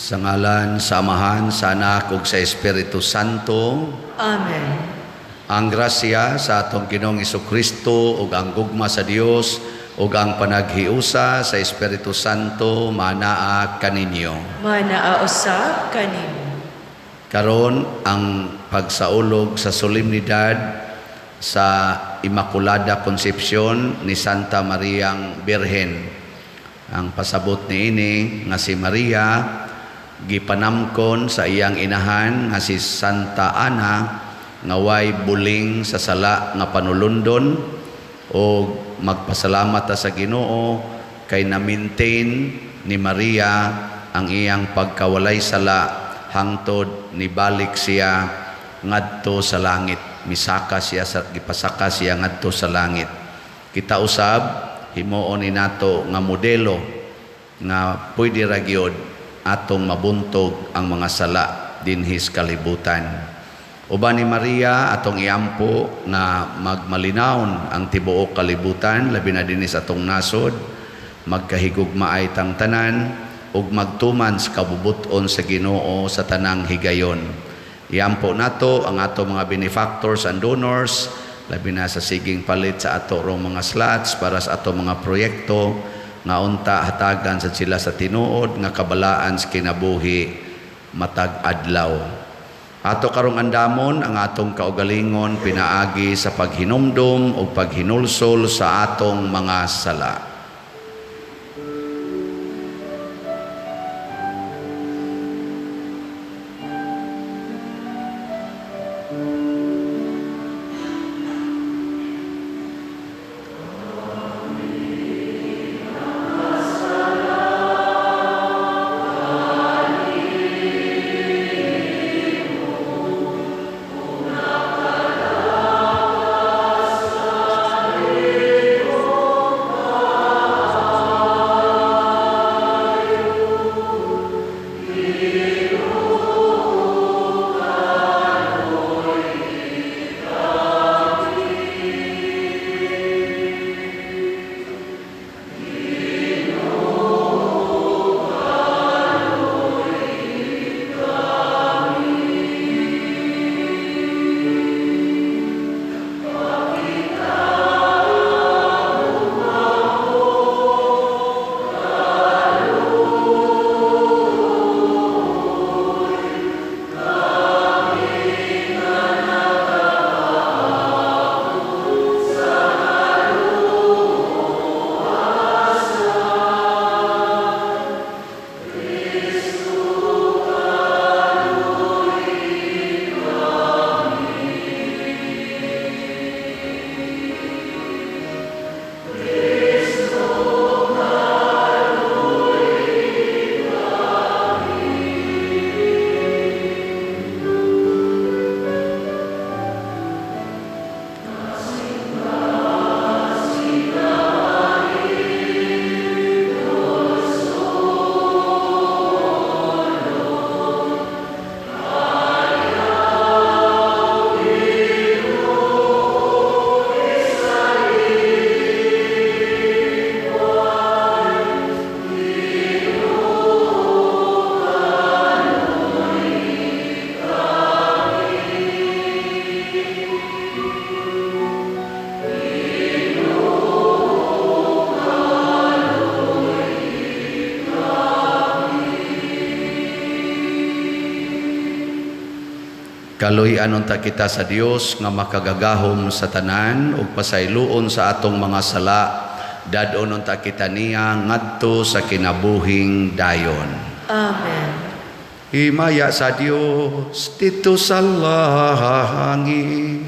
Sa ngalan sa Amahan, sa Anak ug sa Espiritu Santo. Amen. Ang grasya sa atong Ginoong Kristo ug ang gugma sa Dios ug ang panaghiusa sa Espiritu Santo manaa kaninyo. Manaa usab kanimo. Karon ang pagsaulog sa solemnidad sa Immaculada Concepcion ni Santa Mariang Birhen. Ang pasabot niini nga si Maria gipanamkon sa iyang inahan nga si Santa Ana nga way buling sa sala nga panulundon, o magpasalamat ta sa Ginoo kay na-maintain ni Maria ang iyang pagkawalay sala hangtod nibalik siya ngadto sa langit. Misaka siya sa gipasaka siya ngadto sa langit. Kita usab himuon ni nato nga modelo nga pwede ra gyud atong mabuntog ang mga sala dinhi sa kalibutan. Uban ni Maria atong iampo nga magmalinawon ang tibuok kalibutan, labi na dinhi sa atong nasod, magkahigugmaay tang tanan ug magtuman sa kabubut-on sa Ginoo sa tanang higayon. Iampo nato ang ato mga benefactors and donors, labi na sa siging palit sa ato rong mga slots para sa ato mga proyekto nga unta hatagan sa sila sa tinuod nga kabalaan sa kinabuhi matag adlaw. Ato karong andamon ang atong kaugalingon pinaagi sa paghinumdum o paghinulsol sa atong mga sala. Kaluy-an unta kita sa Dios nga makagagahom sa tanan ug pasayloon sa atong mga sala, dad-on unta kita niya ngadto sa kinabuhing dayon. Amen. Himaya sa Dios didto sa langit.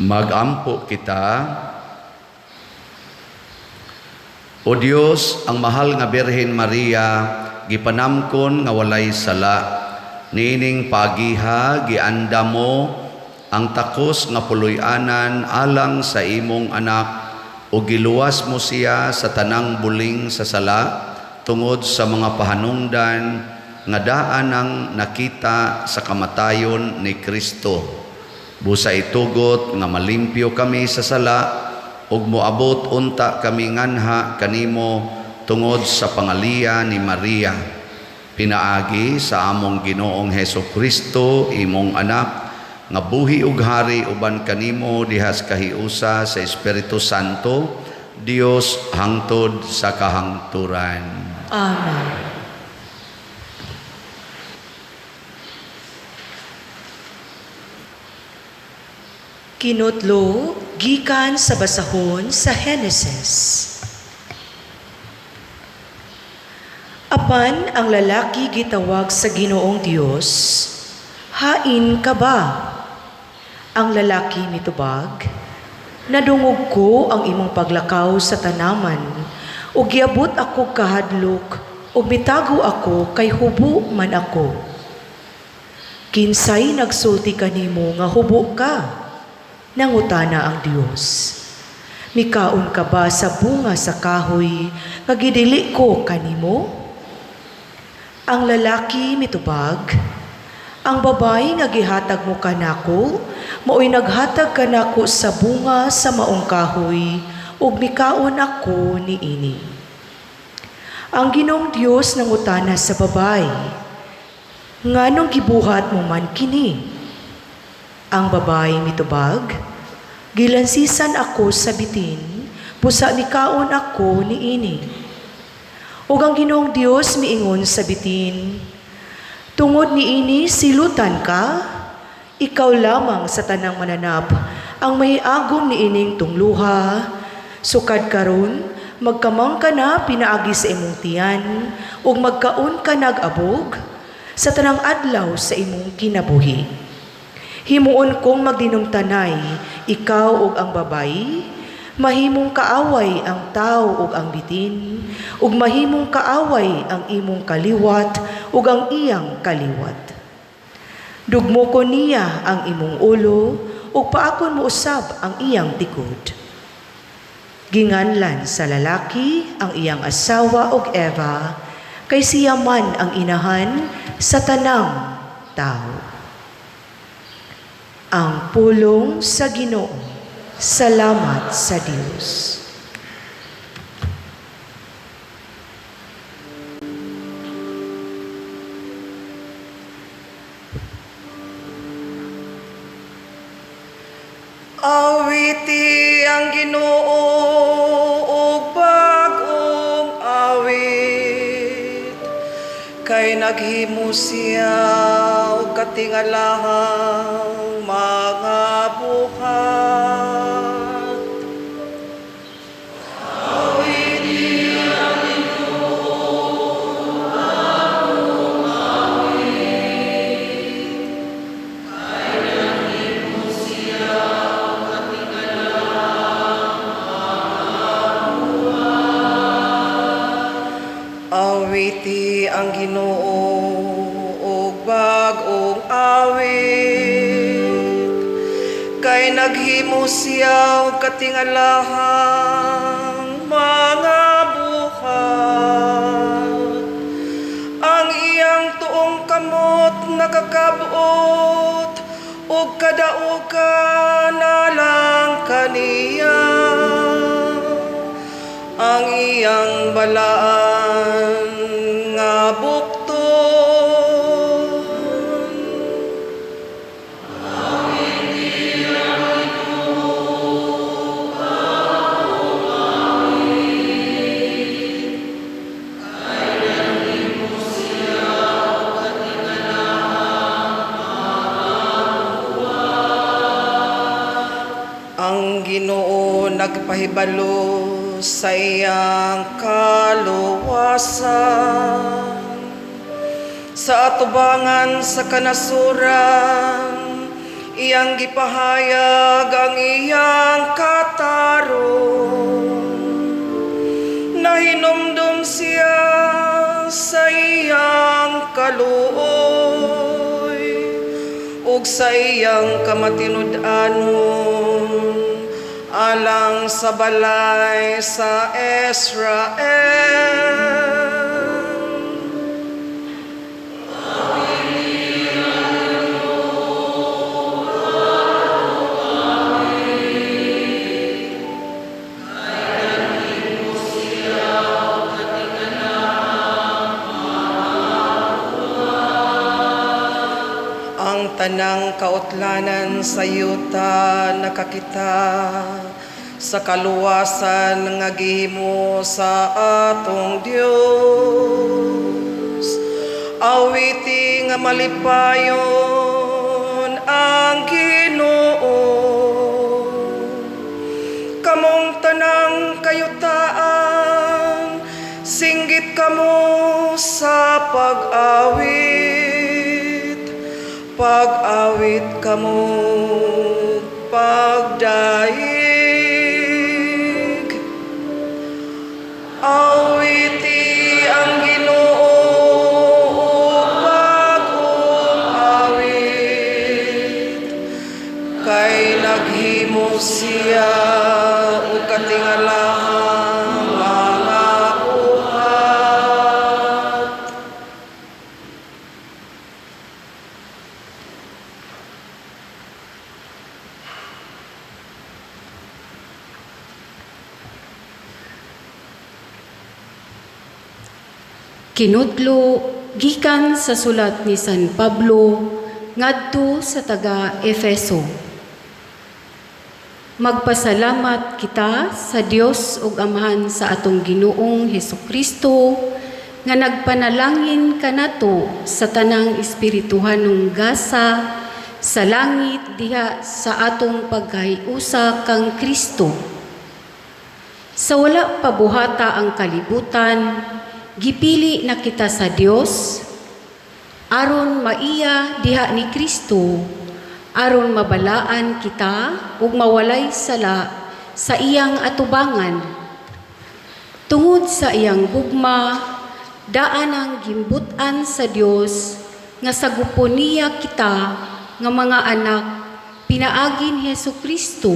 Magampo kita. O Dios, ang mahal nga Birhen Maria, gipanamkon nga walay sala. Niining pagiha, gianda mo ang takos nga puloy-anan alang sa imong anak, o giluwas mo siya sa tanang buling sa sala tungod sa mga pahanungdan nga daan ang nakita sa kamatayon ni Kristo. Busa itugot nga malimpyo kami sa sala ug moabot unta kami nganha kanimo tungod sa pangaliya ni Maria. Pinaagi sa among Ginoong Heso Kristo, imong anak, nga buhi ug hari uban kanimo dihas kahiusa sa Espiritu Santo, Dios hangtod sa kahangturan. Amen. Kinutlo gikan sa basahon sa Henesis. Apan ang lalaki gitawag sa Ginoong Dios, "Hain ka ba?" Ang lalaki mitubag, "Nadungog ko ang imong paglakaw sa tanaman, ug giabot ako kahadlok, ug mitago ako kay hubo man ako." "Kinsay nagsulti kanimo nga hubo ka?" nangutana ang Dios. "Mikaon ka ba sa bunga sa kahoy nga gidili ko kanimo?" Ang lalaki mitubag, "Ang babae nga gihatag mo kanako, maoy naghatag kanako sa bunga sa maong kahoy, ug mikaon ako niini." Ang Ginoong Dios nangutana sa babae, "Nganong gibuhat mo man kini?" Ang babae mitubag, "Gilansisan ako sa bitin, busa mikaon ako niini." Ug ang Ginoong Dios miingon sa bitin, "Tungod niini silutan ka, ikaw lamang sa tanang mananap ang may agom niining tungluha. Sukad karon magkamang ka na pinaagi sa imong tiyan, ug magkaon ka nag-abog sa tanang adlaw sa imong kinabuhi. Himuon kong magdinumtanay ikaw ug ang babayi, mahimong kaaway ang tawo ug ang bitin, ug mahimong kaaway ang imong kaliwat ug ang iyang kaliwat. Dugmoko niya ang imong ulo, ug paakon mo usab ang iyang tikod." Ginganlan sa lalaki ang iyang asawa og Eva, kay siya man ang inahan sa tanang tao. Ang pulong sa Ginoo. Salamat sa Dios. Awiti ang Ginoo og bag-ong awit, kay naghimo siya og katingalahang mga buhat. Awiti ang Ginoo bagong awit, kay naghimo siya og katingalahang mga buhat. Awiti ang Ginoo og bag-ong awit, kay naghimo siya og katingalahang mga buhat. Ang iyang tuong kamot nakakabot og kadaugan alang kaniya. Ang iyang balaan nga bukton. Awiti ang Ginoo bagong awit, kay naghimo siya og katingalahang mga buhat. Ang Ginoo nagpahibalo sa iyang kaluwasan sa atubangan sa kanasuran. Iyang gipahayag ang iyang katarong. Nahinumdum siya sa iyang kaluoy ug sa iyang kamatinud-anon alang sa balay sa Israel. Ang tanang kautlanan sa yuta nakakita sa kaluwasan nga gihimo sa atong Dios. Awiti nga malipayon ang Ginoo. Kamong tanang kayutaan, singgit kamo sa pag-awit. Pag-awit kamo, pagdaig. Awiti ang Ginoo ug bag-ong awit, kay naghimo siya og katingalahang mga buhat. Kinudlo gikan sa sulat ni San Pablo ngadto sa taga Efeso. Magpasalamat kita sa Dios ug Amahan sa atong Ginoong Hesukristo nga nagpanalangin kanato sa tanang espirituhanong gasa sa langit diha sa atong pagkahiusa kang Kristo. Sa wala pabuhata ang kalibutan, gipili na kita sa Dios aron maiya diha ni Kristo, aron mabalaan kita ug mawalay sala sa iyang atubangan. Tungod sa iyang gugma, daan ang gimbut-an sa Dios nga sagupon niya kita nga mga anak pinaagi ni Hesukristo.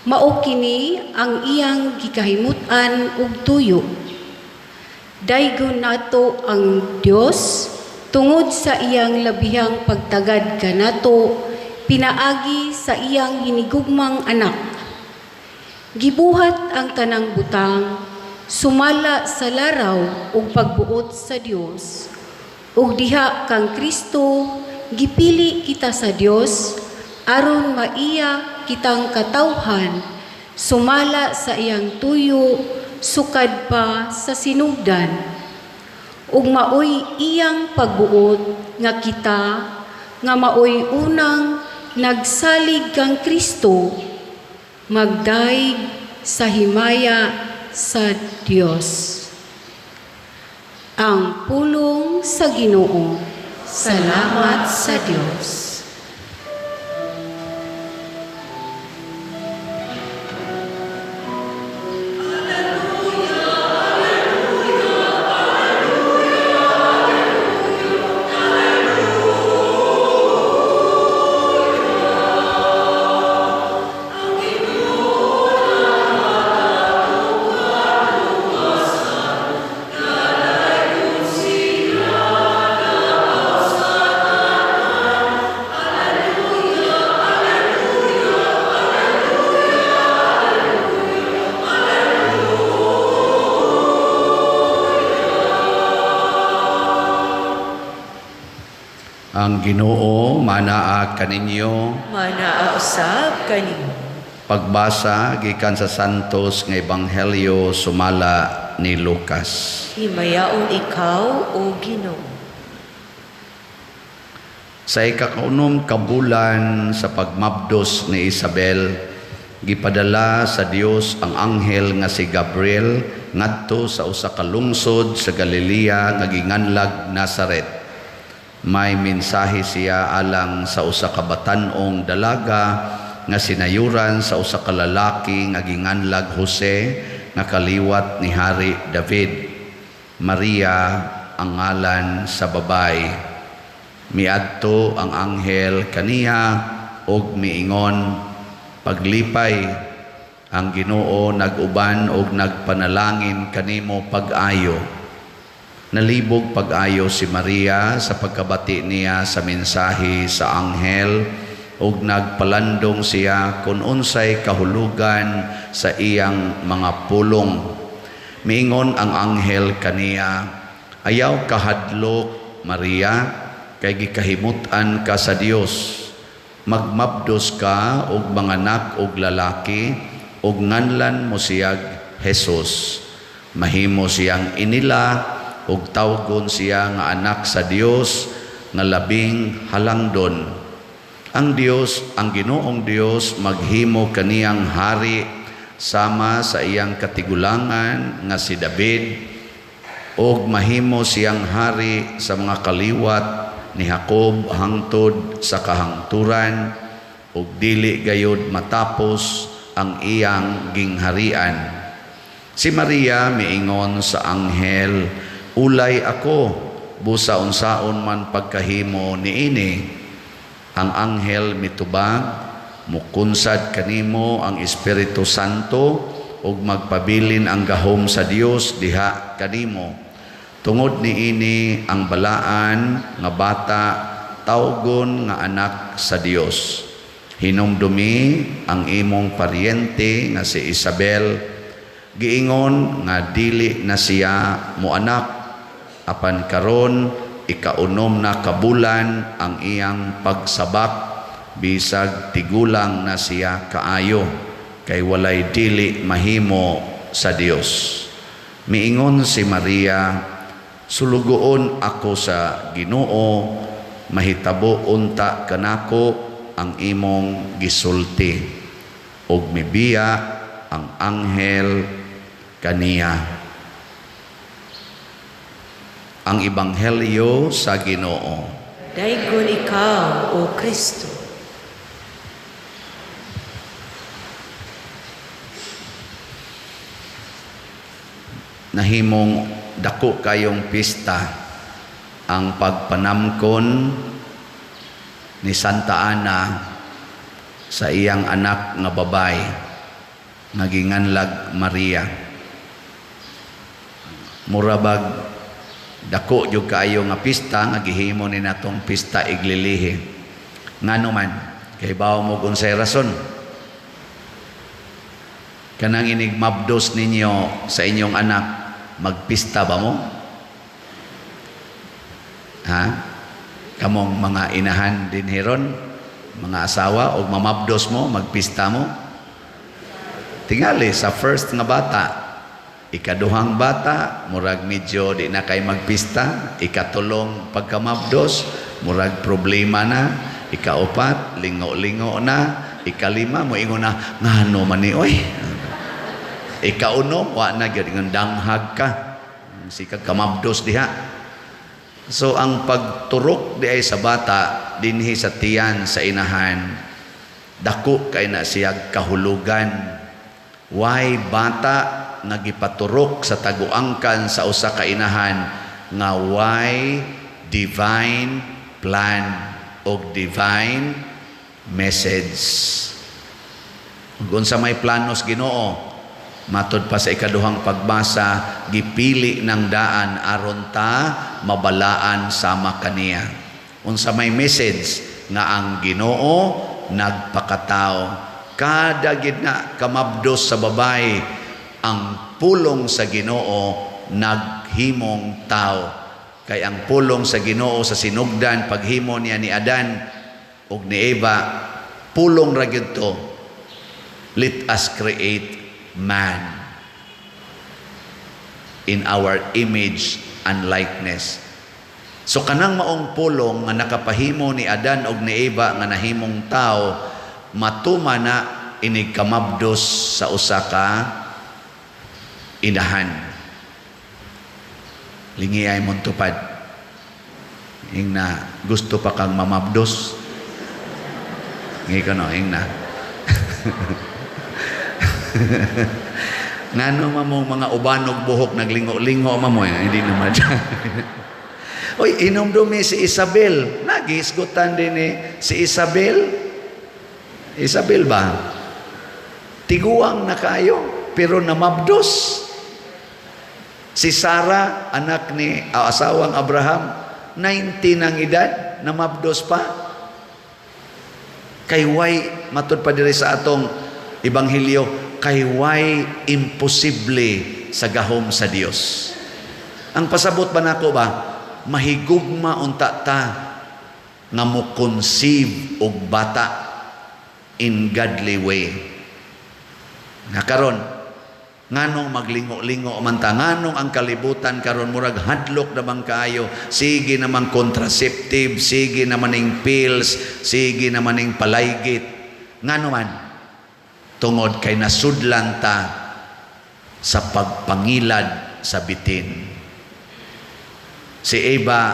Mao kini ang iyang gikahimut-an ug tuyo. Daygon nato ang Dios tungod sa iyang labihang pagtagad kanato pinaagi sa iyang hinigugmang anak. Gibuhat ang tanang butang sumala sa laraw ug pagbuot sa Dios. Ug diha kang Kristo gipili kita sa Dios aron maiya kitang katawhan sumala sa iyang tuyo sukad pa sa sinugdan. Ug maoy iyang pagbuot nga kita nga maoy unang nagsalig kang Kristo magdayeg sa himaya sa Dios. Ang pulong sa Ginoo. Salamat sa Dios. Ang Ginoo manaa kaninyo. Manaa usab kanimo. Pagbasa gikan sa Santos nga Ebanghelyo sumala ni Lucas. Himayaon ikaw, o Ginoo. Sa ikakaunom ka bulan sa pagmabdos ni Isabel, gipadala sa Dios ang anghel nga si Gabriel ngadto sa usa ka lungsod sa Galilea nga ginganlag Nazaret. May mensahe siya alang sa usa ka batan-ong dalaga nga sinayuran sa usa ka lalaki nga ginganlag Jose nga kaliwat ni Hari David. Maria ang ngalan sa babay. Miadto ang anghel kaniya og miingon, "Paglipay, ang Ginoo nag-uban og nagpanalangin kanimo pag-ayo." Nalibog pag-ayo si Maria sa pagkabati niya sa mensahe sa anghel ug nagpalandong siya kung unsay kahulugan sa iyang mga pulong. Miingon ang anghel kaniya, "Ayaw kahadlok, Maria, kay gikahimut-an ka sa Dios. Magmabdos ka og manganak og lalaki ug nganlan mo siyag Jesus. Mahimo siyang inila ug tawgon siya nga anak sa Dios nga labing halangdon. Ang Dios, ang Ginoong Dios, maghimo kaniyang hari sama sa iyang katigulangan nga si David ug mahimo siyang hari sa mga kaliwat ni Jacob hangtod sa kahangturan ug dili gayud matapos ang iyang gingharian." Si Maria miingon sa anghel, "Ulay ako, busa unsaon man pagkahimo niini?" Ang anghel mitubag, "Mukunsad kanimo ang Espiritu Santo ug magpabilin ang gahom sa Dios diha kanimo. Tungod niini ang balaan nga bata tawgon nga anak sa Dios. Hinumdumi ang imong paryente nga si Isabel, giingon nga dili na siya moanak, apan karon 6 na ka bulan ang iyang pagsabak, bisag tigulang na siya kaayo, kay walay dili mahimo sa Dios." Miingon si Maria, "Sulugoon ako sa Ginoo, mahitabo unta kanako ang imong gisulti." Ug mibiya ang anghel kaniya. Ang Ebanghelyo sa Ginoo. Daygon ikaw, O Kristo. Nahimong dako kayong pista ang pagpanamkon ni Santa Ana sa iyang anak nga babay nga ginganlag Maria. Murabag dako jud kaayo nga pista nga gihimo ni natong pista iglilihi. Ngano man, kay bawo mo kung unsay rason. Kanang inigmabdos ninyo sa inyong anak, magpista ba mo? Ha? Kamong mga inahan din hiron, mga asawa, og mamabdos mo, magpista mo? Tingali sa first nga bata, ikaduhang bata, murag medyo di na kay magpista, ikatulong pagkamabdos, murag problema na, ikaupat, lingo-lingo na, ikalima, moingon na, ngano man ni, oy. Ikaunom, wa na gyud, ingon danghag ka, sikag kamabdos diha. So ang pagturok di ay sa bata dinhi sa tiyan sa inahan, dako kay na siya kahulugan. Why bata nga gipaturok sa taguangkan sa usa ka inahan nga why divine plan og divine message. Ug unsa may planos Ginoo, matod pa sa ikaduhang pagbasa, gipili ng daan aron ta mabalaan sama kaniya. Unsa may message nga ang Ginoo nagpakatao. Kada gid na kamabdos sa babay, ang pulong sa Ginoo naghimong tao. Kay ang pulong sa Ginoo sa sinugdan paghimo niya ni Adan ug ni Eva, pulong ra gyud to. Let us create man in our image and likeness. So kanang maong pulong nga nakapahimo ni Adan og ni Eva nga nahimong tao, matuma na inig kamabdos sa usa ka inahan. Lingi ay mong tupad. Ingna, gusto pa kang mamabdos? Ngi ko no, ingna. Ngano man mong mga ubanog buhok naglingo-lingo man mo, eh, hindi naman siya. Oy, inomdumi si Isabel. Nagisgutan din eh, si Isabel. Isabel ba? Tiguang na kayo, pero namabdos. Si Sarah, anak ni asawang Abraham, 90 ang edad, namabdos pa. Kay way, matud pa diri sa atong ebanghelyo, kay way imposible sa gahom sa Dios. Ang pasabot ba nako ba, mahigugma unta ta nga mo conceive og bata in godly way. Nga karon, nganong maglingo-lingo man ta, nganong ang kalibutan karon murag hadlok naman kaayo, sige naman contraceptive, sige naman ning pills, sige naman ning palaygit. Ngano man? Tungod kay nasudlan ta sa pagpangilad sa bitin. Si Eva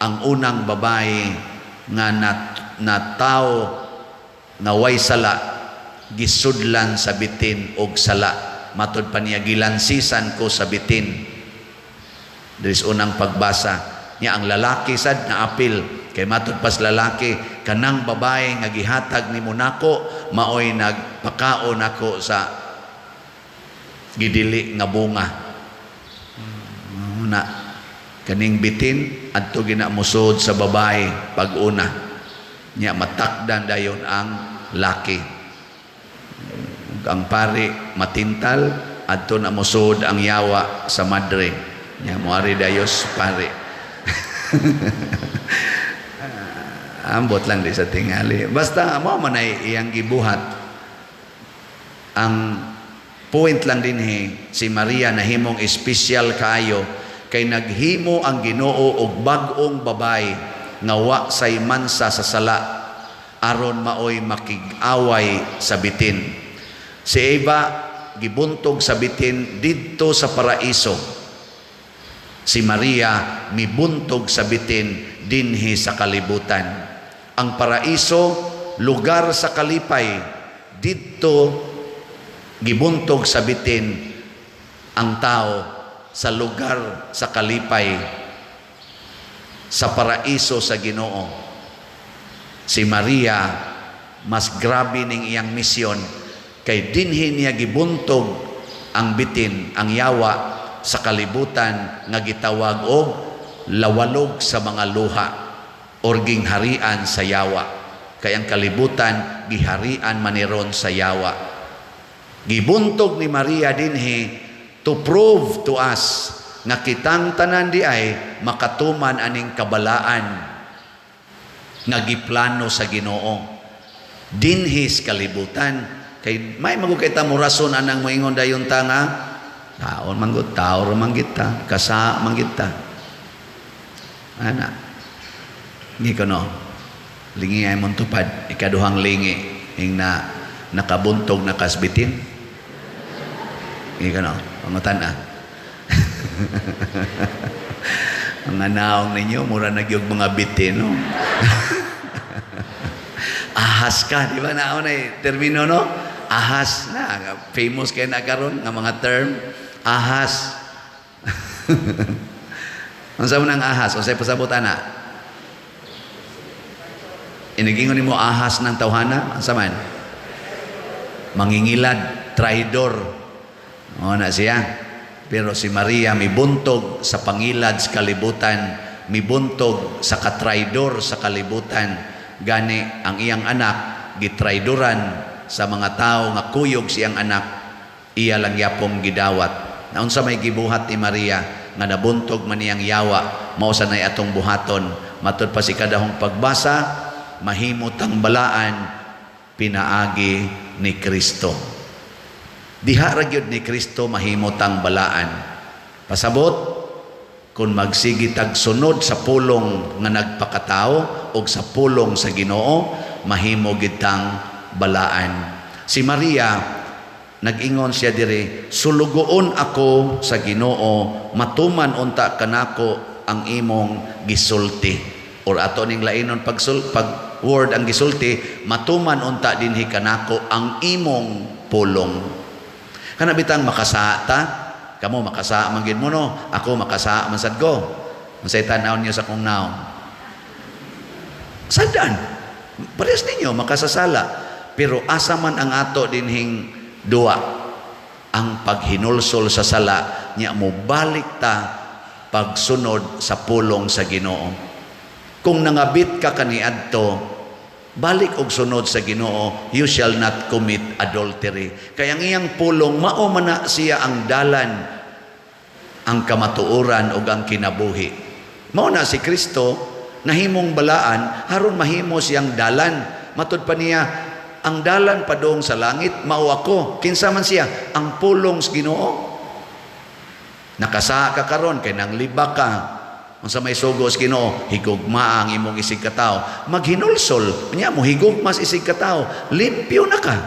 ang unang babae nga natawo nga way sala, gisudlan sa bitin og sala. Matod pa niya, gilansisan ko sa bitin. Diri sa unang pagbasa niya, ang lalaki sad na apil kay matod pas lalaki, kanang babae nga gihatag nimo nako maoy nagpakaon nako sa gidili nga bunga. Na kaning bitin adto gina mosud sa babae pag-una niya, matakdan dayon ang laki. Ang pari matintal, adto na mosud ang yawa sa madre niya, moari dayos pari. Ambot lang di sa tingali, basta mao man ay iyang gibuhat. Ang point lang dinhi, si Maria nahimong espesyal kaayo kay naghimo ang Ginoo og bag-ong babay nga wa say mansa sa sala aron maoy makig-away sa bitin. Si Eva gibuntog sa bitin didto sa paraiso. Si Maria mibuntog sa bitin dinhi sa kalibutan. Ang paraiso, lugar sa kalipay, didto gibuntog sa bitin ang tao sa lugar sa kalipay, sa paraiso sa Ginoo. Si Maria mas grabe ning iyang misyon kay dinhi niya gibuntog ang bitin, ang yawa sa kalibutan nga gitawag og lawalog sa mga luha or gingharian sa yawa. Kay ang kalibutan giharian maniron sa yawa. Gibuntog ni Maria dinhi to prove to us nga kitang tanan di ay makatuman aning kabalaan nga giplano sa Ginoo dinhi sa kalibutan. Kay may magud kay ta mo rason anang moingon dayon ta nga taon man gud, tao ra man gid ta, kasa man gid ta. Ana. Ngi kono. Lingi ay mong tupad, ikaduhang lingi ing na nakabuntog na kasbitin. Ngi kono, pangutan ah. Mga naong ninyo mura na gyud mga bitin, no? Ahas ka, di ba naon ay termino, no? Ahas na, famous kay na karon nga mga term, ahas. Unsa man ang ahas? Unsay pasabot ana? Inigingon nimo ahas ng tawhana, unsa man? Mangingilad, traidor. O na siya. Pero si Maria mibuntog sa pangilad sa kalibutan, mibuntog sa katraidor sa kalibutan. Gani ang iyang anak gitraidoran sa mga tao nga kuyog siyang anak, iya lang yapong gidawat. Naunsa may gibuhat ni Maria nga nabuntog man niyang yawa, mao sa nay atong buhaton. Matud pa si kadahong pagbasa, mahimot ang balaan pinaagi ni Kristo. Diha ra gyud ni Kristo mahimot ang balaan. Pasabot, kung magsige tag sunod sa pulong nga nagpakatao og sa pulong sa Ginoo, mahimo gid tang balaan. Si Maria nag-ingon siya diri, sulugoon ako sa Ginoo, matuman unta kanako ang imong gisulti. Or ato ning lainon pagsul pag word ang gisulti, matuman unta dinhi kanako ang imong pulong. Kana bitang makasaa ta, kamo makasaa man gid mo, no, ako makasaa man sad ko. Unsay tan-aw niyo sa akong naong? Sadan. Parehas ninyo makasasala. Pero asa man ang ato dinhing duwa ang paghinulsol sa sala nya mo balik ta pagsunod sa pulong sa Ginoo. Kung nangabit ka kaniadto, balik og sunod sa Ginoo, you shall not commit adultery. Kaya ang iyang pulong mao man na siya ang dalan, ang kamatuoran ug ang kinabuhi. Mao na si Kristo nahimong balaan aron mahimo siyang dalan. Matud pa niya, ang dalan padung sa langit mao ako. Kinsa man siya? Ang pulong sa Ginoo. Nakasaa ka karon kay nanglibak ka. Unsa may sugo sa Ginoo? Higugma ang imong isig katawo. Maghinulsol nya mo higugma sa isig katawo, limpyo na ka.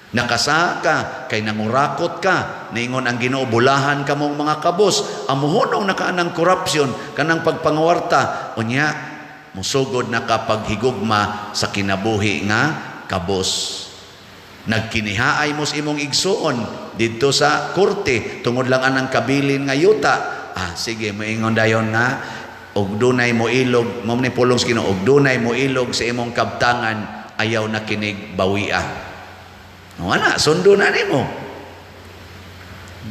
Nakasaa ka kay nangurakot ka, niingon ang Ginoo bulahan kamong mga kabos, amuhonong na ka anang corruption, kanang pagpangawarta, unya musugod na ka paghigugma sa kinabuhi nga kabos. Nagkinihaay mo sa imong igsuon didto sa korte tungod lang anang kabilin nga yuta. Ah, sige, moingon dayon nga og dunay mo ilog, mo ni pulong sa Ginoo, og dunay mo ilog sa imong kabtangan, ayaw na kinig bawia. Wala, sundo na nimo.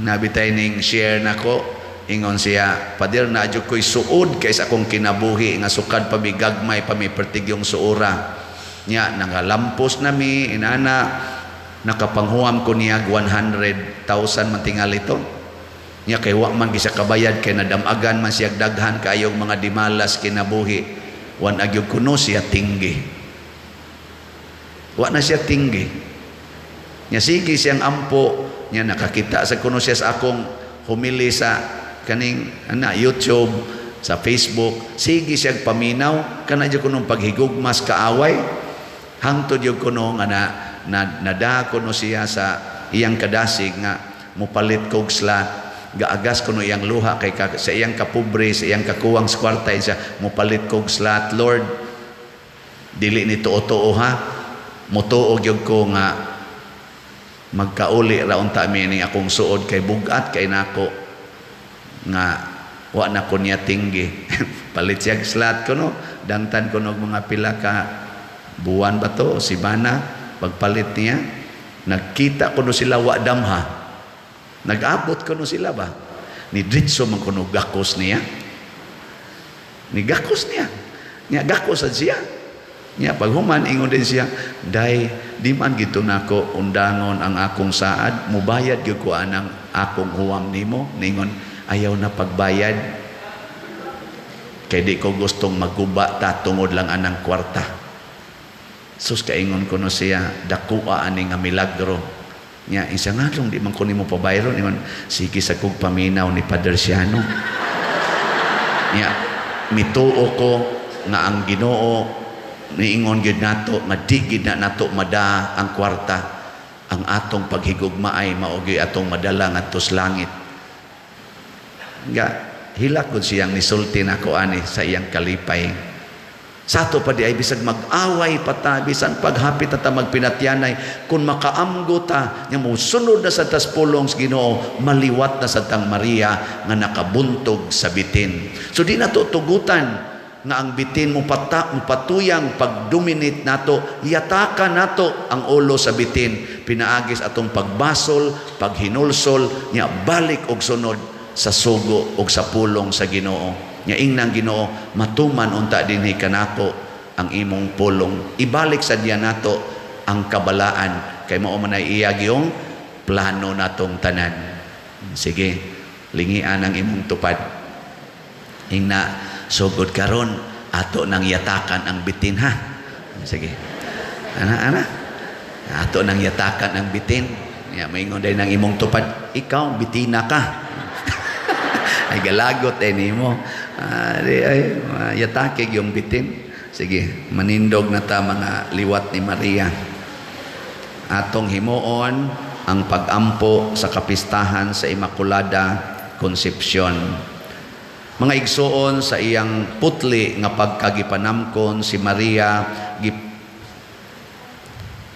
Nabitay ning share nako, ingon siya, "Pader, na adyo ko'y suod kay sa akong kinabuhi nga sukad pa mi gagmay pa mi pertigyong suora." Nya nangalampos na mi inana, nakapanghuam ko niya 100,000 man tingali to. Nya kay wa man gisa kabayad kay nadamagan man siya daghan kaayong mga dimalas kinabuhi. Wan agyog kuno siya tinggi. Wa na siya tinggi. Nya sige siyang ampo, nya nakakita sa kuno siya sa akong humili sa kaning ana YouTube, sa Facebook, sige siya paminaw kana jud kunong paghigugmas kaaway. Hangtod jud kuno nga na nada kuno siya sa iyang kadasig nga mopalit kog slot, gaagas kuno iyang luha kay ka, sa iyang kapobre, sa iyang kakuwang sa kwarta siya mopalit kog slot. Lord, dili ni tuo-tuo ha, motuo gyud ko nga magkauli ra unta mi ning akong suod kay bugat kay nako nga wa na ko niya tinggi. Palit siya slot kuno, dangtan kuno og mga pila ka buwan ba to, simana, pagpalit niya nagkita kuno sila wa damha, nag-abot kuno sila ba ni diretso man kuno gakos niya, ni gakos niya, niya gakos sad siya. Niya paghuman ingon din siya, "Day, di man gito nako undangon ang akong saad, mubayad gyud ko anang akong huwam nimo." Ningon, ayaw na pagbayad kay di ko gustong maguba ta tungod lang anang kwarta. Sus, kaingon ko no siya, dakuha ani nga milagro. Nya isa nga long di man ko nimo pabayron, ingon, sige sa kog paminaw ni Padre Siano. Nya mituo ko nga ang Ginoo niingon gyud nato nga di gyud na nato mada ang kwarta, ang atong paghigugma ay mao gyud atong madala ngadto sa langit. Nga hilak gud siyang nisulti nako ani sa iyang kalipay. Sa ato pa di ay bisag mag-away pa ta, bisan paghapit ta magpinatyanay, kung makaamgo ta nya mosunod na sa tas pulong sa Ginoo, maliwat na sa tang Maria nga nakabuntog sa bitin. So di nato tugutan nga ang bitin mo patuyang pagdominate nato, yataka nato ang ulo sa bitin pinaagis atong pagbasol, paghinulsol, nya balik og sunod sa sugo og sa pulong sa Ginoo. Nya ingnang Ginoo, matuman unta dinhi kanako ang imong pulong. Ibalik sa diya nato ang kabalaan kay mao man ay iya gyung plano natong tanan. Sige, lingian ang imong tupad. Ingna sugod karon ato nang yatakan ang bitin ha. Sige. Ana ana. Ato nang yatakan ang bitin. Ya maingon day nang imong tupad, ikaw bitina ka. Ay galagot ay nimo. Di ay yatake yung bitin. Sige, manindog na ta mga liwat ni Maria. Atong himuon ang pagampo sa kapistahan sa Immaculada Concepcion. Mga igsuon, sa iyang putli nga pagkagipanamkon si Maria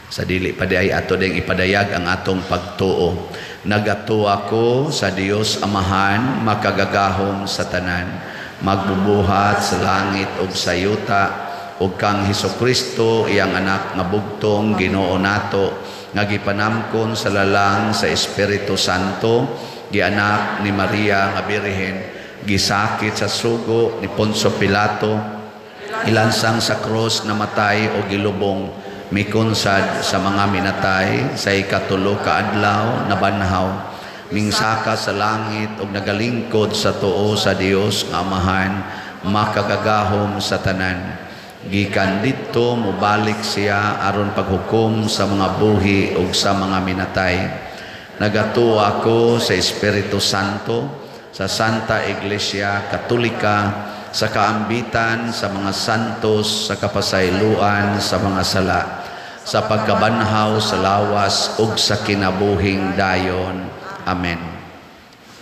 sa dili pa di ay ato ding ipadayag ang atong pagtuo. Nagatuo ako sa Dios Amahan, makagagahom sa tanan, magbubuhat sa langit ug sa yuta, ug kang Hesukristo, iyang anak nga bugtong Ginoo nato, nga gipanamkon sa lalang sa Espiritu Santo, gianak ni Maria nga Birhen, gisakit sa sugo ni Poncio Pilato, ilansang sa krus, namatay o gilubong, mikonsad sa mga minatay, sa ikatulo ka adlaw nabanhaw, mingsaka sa langit ug nagalingkod sa tuo sa Dios nga Amahan, makagagahom sa tanan. Gikan didto mobalik siya aron paghukom sa mga buhi ug sa mga minatay. Nagatuo ako sa Espiritu Santo, sa Santa Iglesia Katolika, sa kaambitan sa mga santos, sa kapasayloan sa mga sala, sa pagkabanhaw sa lawas ug sa kinabuhing dayon. Amen.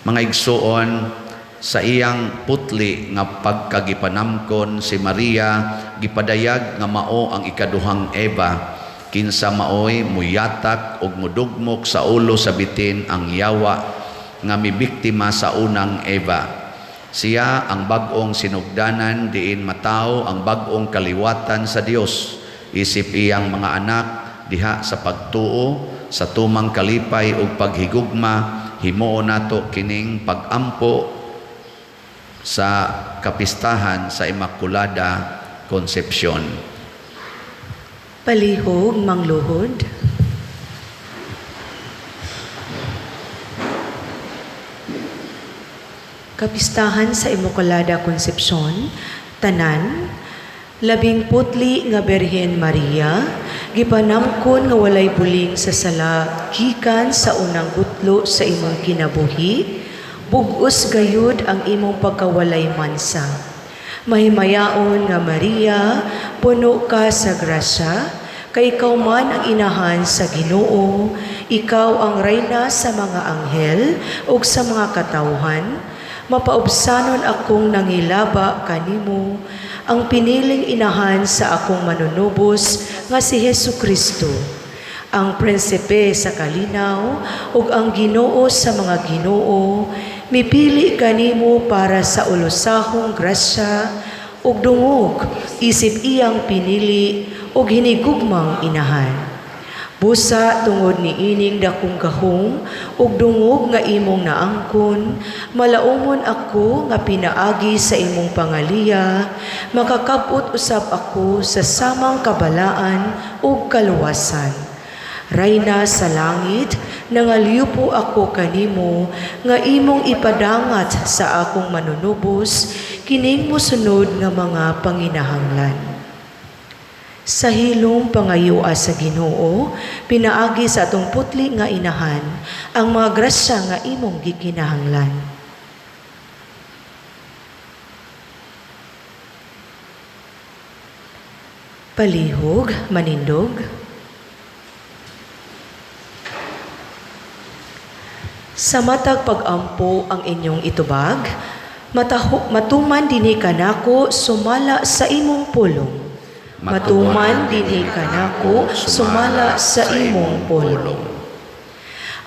Mga igsuon, sa iyang putli nga pagkagipanamkon si Maria gipadayag nga mao ang ikaduhang Eva, kinsa maoy muyatak ug mudugmok sa ulo sa bitin ang yawa nga mibiktima sa unang Eva. Siya ang bag-ong sinugdanan diin matawo ang bag-ong kaliwatan sa Dios, isip iyang mga anak diha sa pagtuo, sa tumang kalipay ug paghigugma. Himuon nato kining pagampo sa kapistahan sa Immaculada Concepcion. Palihog mangluhod. Kapistahan sa Immaculada Concepcion, tanan, labing putli nga Birhen Maria, gipanamkon nga walay buling sa sala gikan sa unang gutlo sa imong kinabuhi, bug-os gayud ang imong pagkawalay mansa. Mahimayaon nga Maria, puno ka sa grasya, kay ikaw man ang inahan sa Ginoo, ikaw ang rayna sa mga anghel ug sa mga katawhan. Mapaubsanon akong nangilaba kanimo, ang piniling inahan sa akong manunubos nga si Hesu Kristo, ang prinsipe sa kalinaw ug ang Ginoo sa mga Ginoo, mipili kanimo para sa ulosahong grasya ug dungog isip iyang pinili ug hinigugmang inahan. Busa tungod ni ining dakong gahom ug dungog nga imong naangkon, malaumon ako nga pinaagi sa imong pangaliya, makakab-ot usab ako sa samang kabalaan ug kaluwasan. Rayna sa langit, nangalyupo ako kanimo nga imong ipadangat sa akong manunubos kining mosunod nga mga panginahanglan. Sa hilom pangayoa sa Ginoo, pinaagi sa atong putli nga inahan, ang mga grasya nga imong gikinahanglan. Palihog, manindog. Sa matag pag-ampo ang inyong itubag, matuman dinhi kanako sumala sa imong pulong. Matuman dinhi kanako sumala sa imong pulong.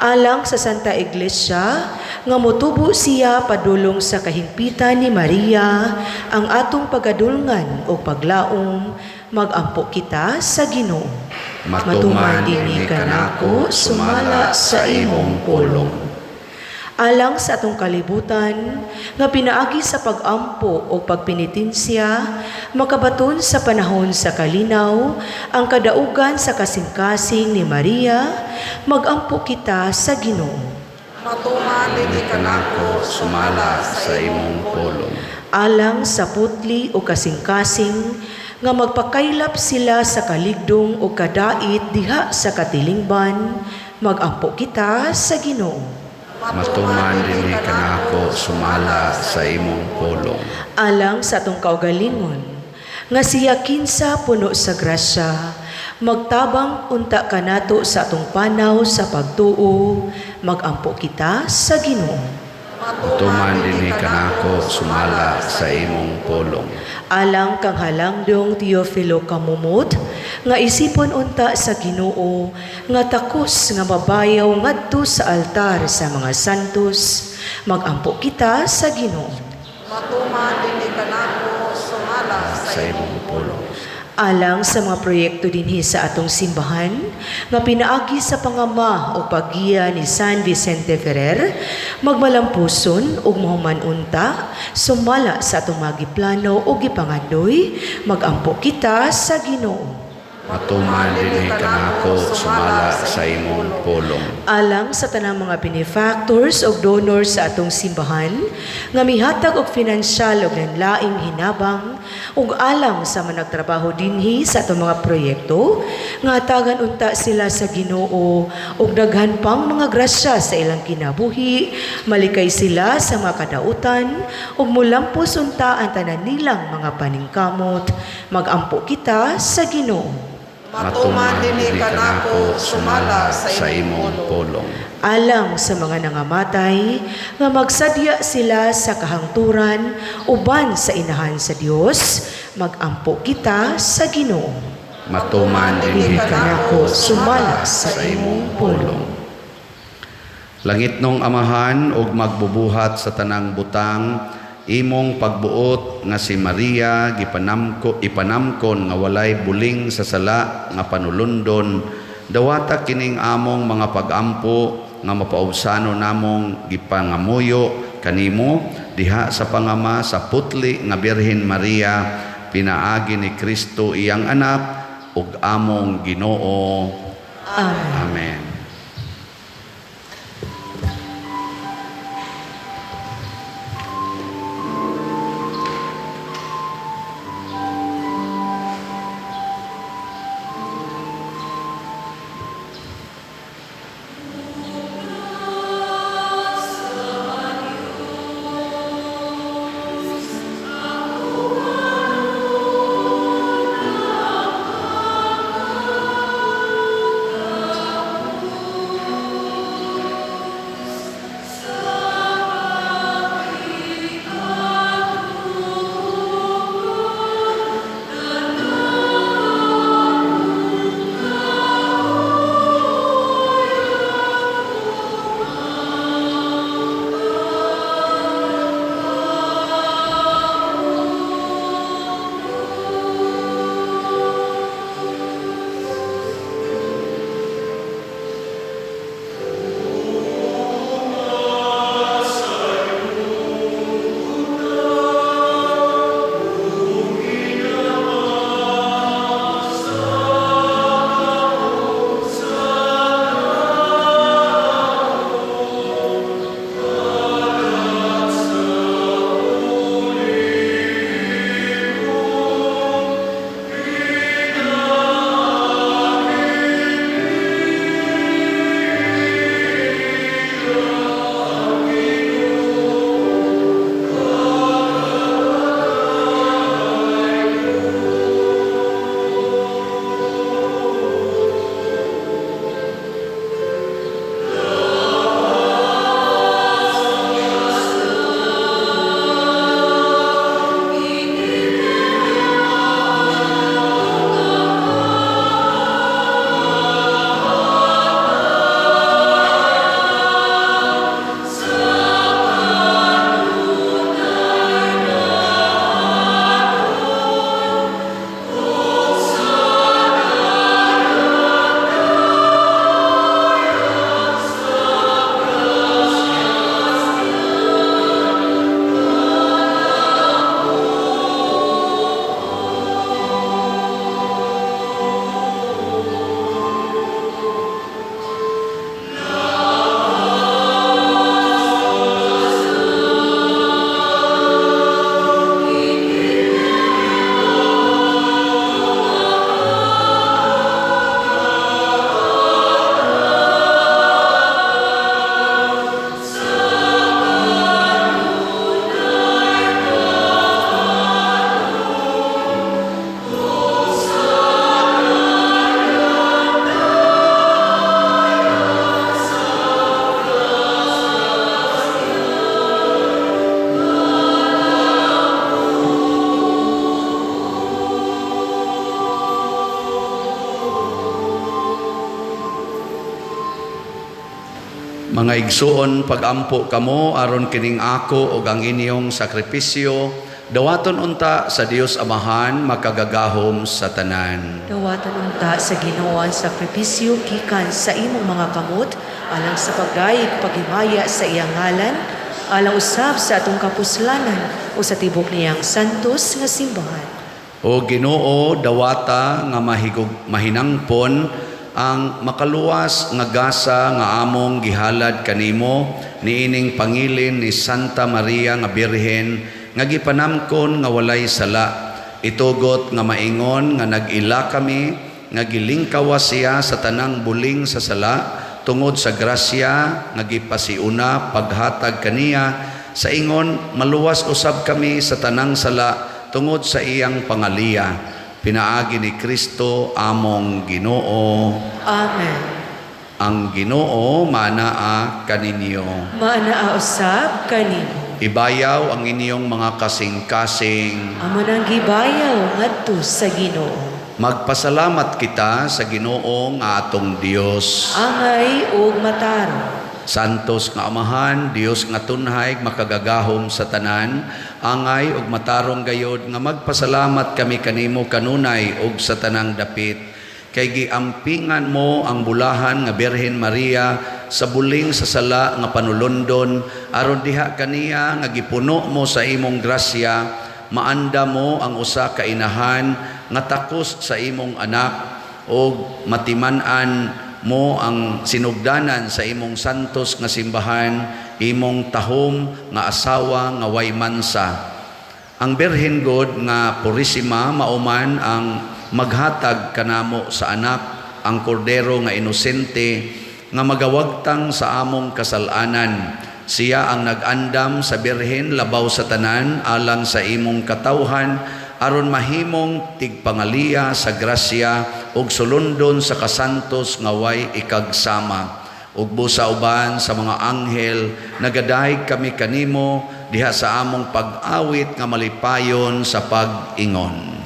Alang sa Santa Iglesia, nga motubo siya padulong sa kahimpitan ni Maria, ang atong pagadulngan o paglaom, magampo kita sa Ginoo. Matuman dinhi kanako sumala sa imong pulong. Alang sa atong kalibutan, nga pinaagi sa pag-ampo o pagpenitensya, makabaton sa panahon sa kalinaw, ang kadaugan sa kasing-kasing ni Maria, magampo kita sa Ginoo. Matuman dinhi kanako sumala sa imong pulong. Alang sa putli o kasing-kasing, nga magpakaylap sila sa kaligdong o kadait diha sa katilingban, magampo kita sa Ginoo. Matuman dinhi kanako sumala sa imong pulong. Alang sa atong kaugalingon, nga siya kinsa puno sa grasya, magtabang unta kanato sa atong panaw sa pagtuo, magampo kita sa Ginoo. Tuman dinhi kanako sumala sa imong pulong. Alang kang halangdong Teofilo Kamumot, nga isipon unta sa Ginoo, nga takos nga mabayaw ngadto sa altar sa mga santos, magampo kita sa Ginoo. Matuman dinhi kanako sumala Sa imong pulong. Alang sa mga proyekto dinhi sa atong simbahan nga pinaagi sa pangama o paggiya ni San Vicente Ferrer, magmalampuson ug mahuman unta sumala sa atong mga giplano o gipangandoy, magampo kita sa Ginoo. Matuman dinhi kanako sumala sa imong pulong. Alang sa tanang mga benefactors o donors sa atong simbahan nga mihatag og finansyal og laing hinabang ug alang sa mga nagtrabaho dinhi sa atong mga proyekto nga hatagan unta sila sa Ginoo og daghan pang mga grasya sa ilang kinabuhi, malikay sila sa mga kadautan ug mulampos unta ang tanan nilang mga paningkamot, magampo kita sa Ginoo. Matuman dinhi kanako sumala sa imong pulong. Alang sa mga nangamatay nga magsadya sila sa kahangturan uban sa inahan sa Dios, magampo kita sa Ginoo. Matuman dinhi Kanako sumala sa imong pulong. Langit nong Amahan ug magbubuhat sa tanang butang, imong pagbuot nga si Maria gipanamko ipanamkon nga walay buling sa sala nga panulundon, dawata kining among mga pagampo nga mapaubsano namong gipangamuyo kanimo diha sa pangama sa putli nga Birhen Maria, pinaagi ni Kristo iyang anak ug among Ginoo. Amen. Amen. Mga igsuon, pagampo kamo aron kining ako ug ang inyong sakripisyo dawaton unta sa Dios Amahan makagagahom sa tanan. Dawatan unta sa Ginoo ang sakripisyo gikan sa imong mga kamot alang sa pagdayeg paghimaya sa iyang ngalan, alang usab sa atong kapuslanan o sa tibok niyang santos nga simbahan. O Ginoo, dawata nga mahigog mahinangpon ang makaluwas nga gasa nga among gihalad kanimo niining pangilin ni Santa Maria nga Birhen nga gipanamkon nga walay sala. Itugot nga maingon nga nag-ila kami nga gilingkawas siya sa tanang buling sa sala tungod sa grasya nga gipasiuna paghatag kaniya sa ingon maluwas usab kami sa tanang sala tungod sa iyang pangaliya. Pinaagi ni Kristo among Ginoo. Amen. Ang Ginoo manaa kaninyo. Maanaa usab kanimo. Ibayaw ang inyong mga kasing-kasing. Amo nang gibayaw ngadto sa Ginoo. Magpasalamat kita sa Ginoo nga atong Dios. Angay ug matarong. Santos nga Amahan, Dios nga tunhay, makagagahom sa tanan, angay ug matarong gayod nga magpasalamat kami kanimo kanunay ug sa tanang dapit. Kay giampingan mo ang bulahan nga Birhen Maria sa buling sa sala nga panulondon, aron diha kaniya nga gipuno mo sa imong grasya, maanda mo ang usa ka inahan nga takos sa imong anak ug matiman-an mo ang sinugdanan sa imong santos nga simbahan, imong tahom nga asawa nga way mansa. Ang Birhen God nga Purisima mauman ang maghatag kanamo sa anak, ang kordero nga inosente nga magawagtang sa among kasalanan. Siya ang nag-andam sa Birhen labaw sa tanan alang sa imong katawhan aron mahimong tigpangaliya sa grasya ug sulundon sa kasantos nga way ikagsama. Ug busa uban sa mga anghel nagadayeg kami kanimo diha sa among pag-awit nga malipayon sa pag-ingon.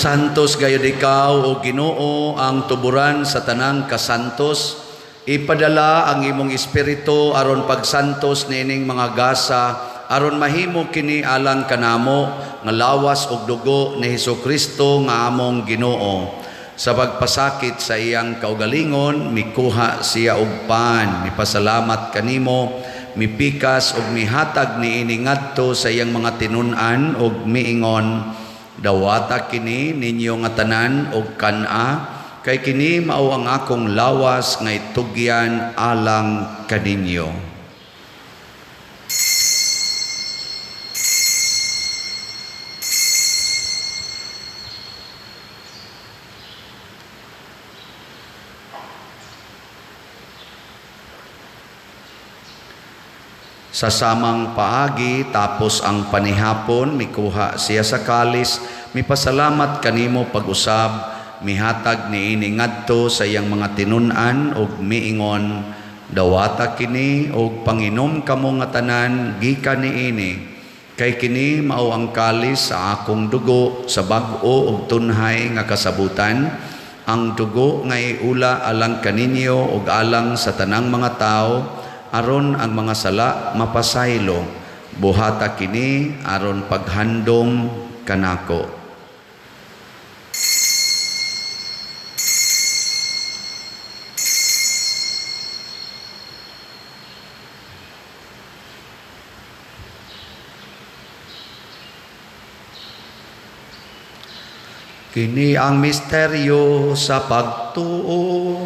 Santos gayud ikaw o Ginoo ang tuburan sa tanang kasantos. Ipadala ang imong espiritu aron pagsantos niining mga gasa aron mahimo kini alang kanamo nga lawas ug dugo ni Hesukristo nga among Ginoo. Sa pagpasakit sa iyang kaugalingon mikuha siya og pan, mipasalamat kanimo, mipikas ug mihatag niini ngadto sa iyang mga tinun-an ug miingon, dawata kini ninyo nga tanan og kan-a, kay kini mao ang akong lawas nga itugyan alang kaninyo. Sa samang paagi, tapos ang panihapon, mikuha siya sa kalis, mipasalamat kanimo pag-usab, mihatag niini ngadto sa iyang mga tinun-an ug miingon, dawata kini og panginom kamo nga tanan gikan niini, kay kini mao ang kalis sa akong dugo sa bag-o ug tunhay nga kasabutan, ang dugo nga iula alang kaninyo ug alang sa tanang mga tawo aron ang mga sala mapasaylo. Buhata kini aron paghandom kanako. Kini ang misteryo sa pagtuo.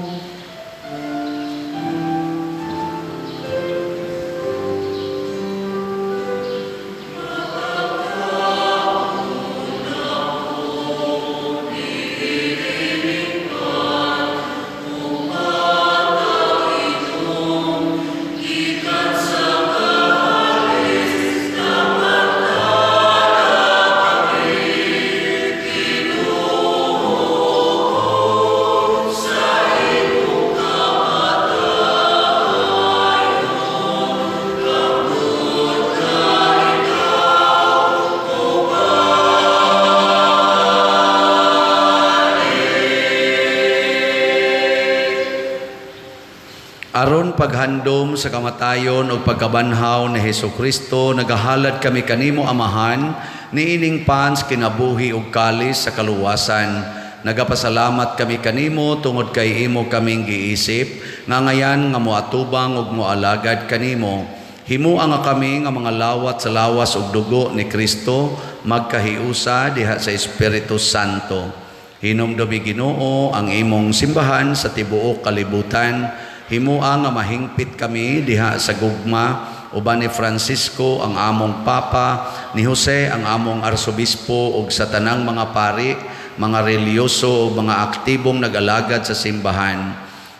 Aron paghandom sa kamatayon o pagkabanhaw ni Hesukristo, nagahalad kami kanimo Amahan, niining pans kinabuhi ug kalis sa kaluwasan. Nagapasalamat kami kanimo tungod kay imo kaming giisip, nga ngayan nga moatubang ug moalagad kanimo. Himua nga kami nga mga lawat sa lawas ug dugo ni Kristo, magkahiusa diha sa Espiritu Santo. Hinumdumi Ginoo ang imong simbahan sa tibuok kalibutan. Himua nga mahingpit kami diha sa gugma uban ni Francisco ang among Papa, ni Jose ang among Arsobispo ug sa tanang mga pari, mga reliyoso ug mga aktibong nag-alagad sa simbahan.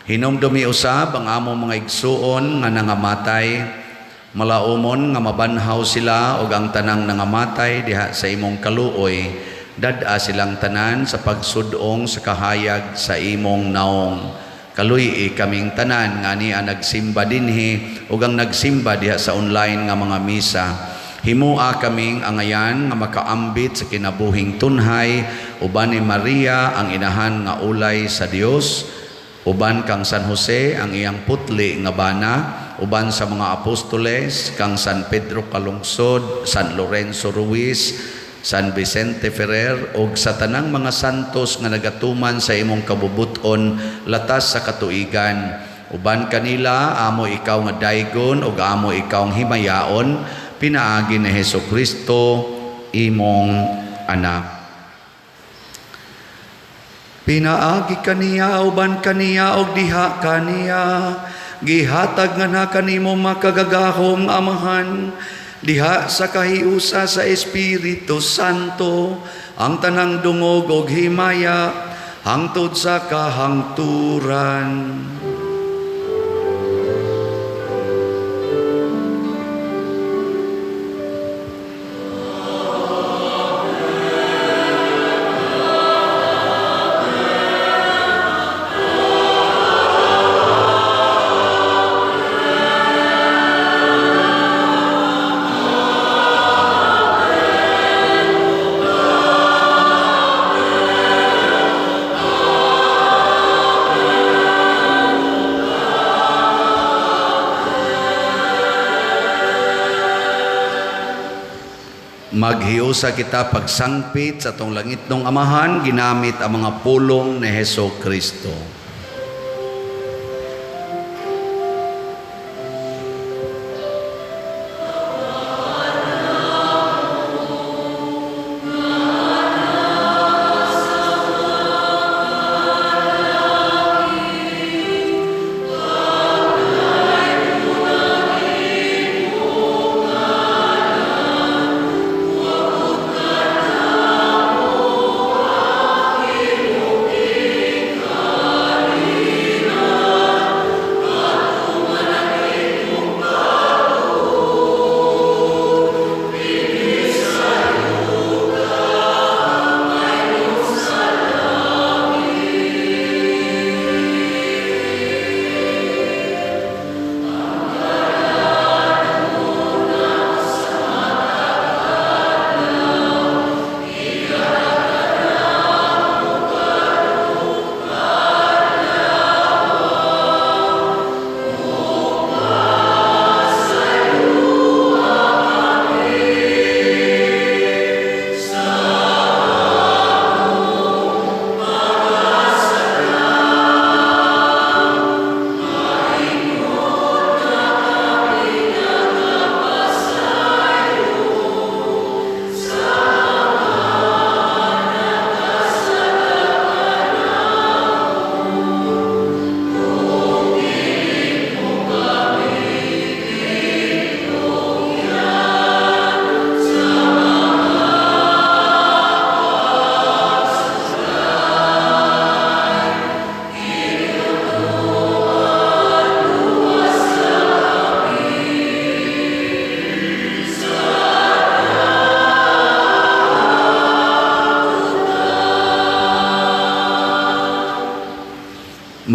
Hinumdumi usab ang among mga igsuon nga nangamatay, malaumon nga mabanhaw sila ug ang tanang nangamatay diha sa imong kaluoy. Dad-a silang tanan sa pagsudong sa kahayag sa imong naong. Kaluy-i kaming tanan nga niya nagsimba dinhi ug ang nagsimba diha sa online nga mga misa. Himua kaming angayan nga makaambit sa kinabuhing tunhay uban ni Maria ang inahan nga ulay sa Dios, uban kang San Jose ang iyang putli nga bana, uban sa mga apostoles kang San Pedro Calungsod, San Lorenzo Ruiz, San Vicente Ferrer ug sa tanang mga santos nga nagatuman sa imong kabubuton latas sa katuigan. Uban kanila amo ikaw nga daygon ug amo ikaw ang himayaon pinaagi ni Hesukristo imong anak. Pinaagi kaniya uban kaniya ug diha kaniya gihatag nga na kanimo makagagahom Amahan diha sa kahiusa sa Espiritu Santo ang tanang dungog og himaya hangtod sa kahangturan. Maghiusa kita pagsangpit sa atong langitnong Amahan ginamit ang mga pulong ni Hesukristo.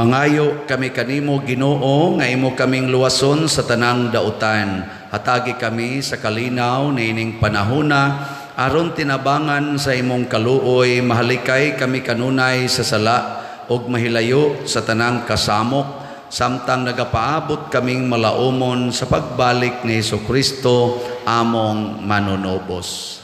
Mangayo kami kanimo, Ginoo, nga imo kaming luwason sa tanang dautan. Hatagi kami sa kalinaw niining panahona aron tinabangan sa imong kaluoy, mahalikay kami kanunay sa sala ug mahilayo sa tanang kasamok samtang nagapaabot kaming malaumon sa pagbalik ni Hesukristo among manunubos.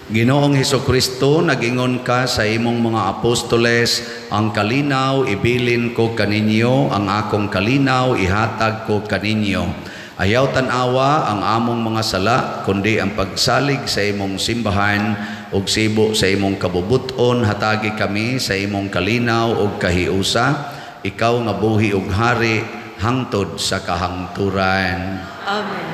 Ginoong Hesukristo, nagingon ka sa imong mga apostoles, ang kalinaw ibilin ko kaninyo, ang akong kalinaw ihatag ko kaninyo. Ayaw tan-awa ang among mga sala, kundi ang pagsalig sa imong simbahan ug sibo sa imong kabubuton, hatagi kami sa imong kalinaw ug kahiusa. Ikaw nga buhi ug hari hangtod sa kahangturan. Amen.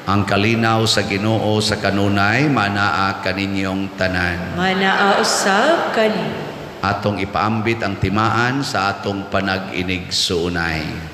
Ang kalinaw sa Ginoo sa kanunay manaa kaninyong tanan. Manaa usab kani. Atong ipaambit ang timaan sa atong panag-inig-suunay.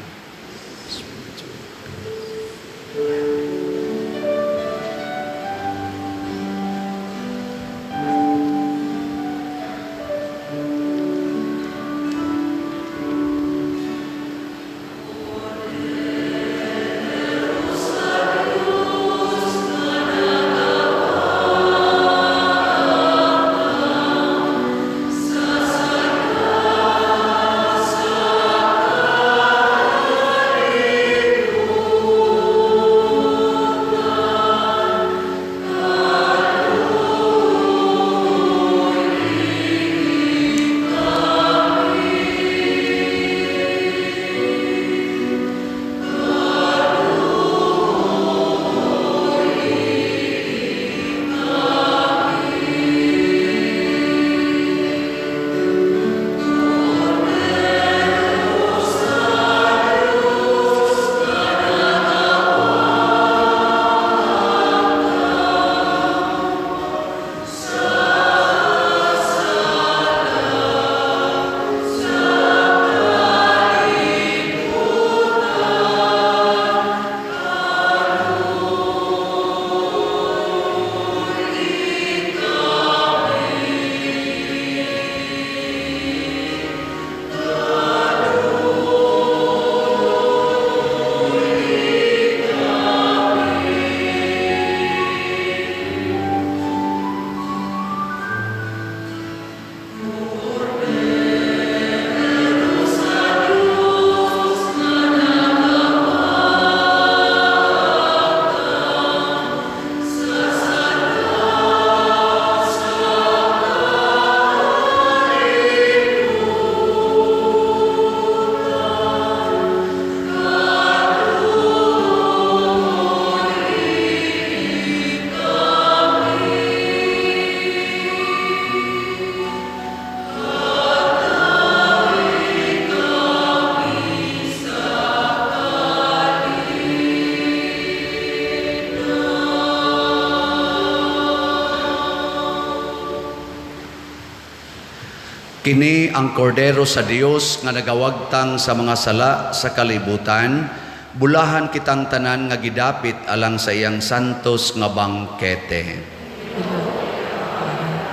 Kini ang kordero sa Dios nga nagawagtang sa mga sala sa kalibutan, bulahan kitang tanan nga gidapit alang sa iyang santos nga bangkete.